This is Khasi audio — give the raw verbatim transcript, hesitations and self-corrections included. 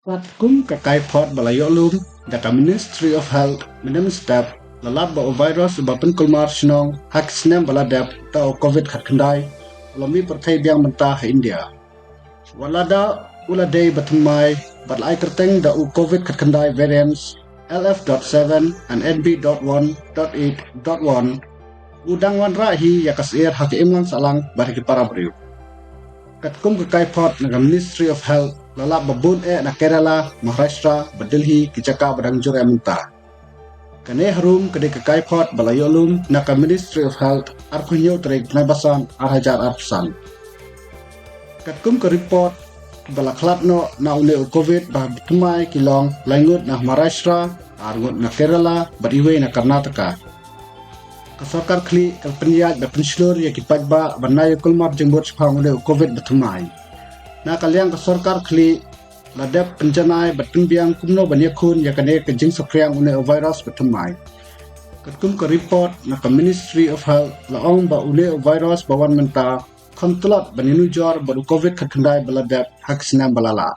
Katkum ka kaiphod ba la ïoh lum da ka Ministry of Health mynne mynstep, la lap ba u virus uba pynkulmar shnong ha ki snem ba la dep, uta u COVID khatkhyndai, u la mih pyrthei biang mynta ha India. Wat lada u la dei ba thymmai, bad la ai kyrteng da u COVID khatkhyndai variants L F dot seven and N B dot one dot eight dot one, u dang wanrah hi ïa ka syier ha ka imlang sahlang bad ha ki para briew. Katkum ka kaiphod na ka Ministry of Health, la lap ba bun eh na Kerala, Maharashtra bad Delhi, ki jaka ba dang jur eh mynta. Kane harum ka dei ka kaiphod ba la ïoh lum na ka Ministry of Health, arphew hynñiew tarik bnai ba san, ar hajar arphew san. Katkum ka report ba la khlad noh, na une u COVID ba thymmai ki long lai ngut na Maharashtra, ar ngut na Kerala bad iwei na Karnataka. Ka sorkar khlieh ka la pynïaid bad pynshlur ïa ki paidbah ban ïa kulmar jingmut shaphang une u COVID ba thymmai. Na ka liang ka sorkar khlieh, la dep pynjanai bad pynbiang kumno ban ïakhun ïa kane ka jingsaphriang une u virus ba thymmai. Katkum ka report na ka Ministry of Health, la ong ba une u virus ba wan mynta kham tlot ban ïanujor bad u COVID khatkhyndai ba la dep ha ki snem ba la lah.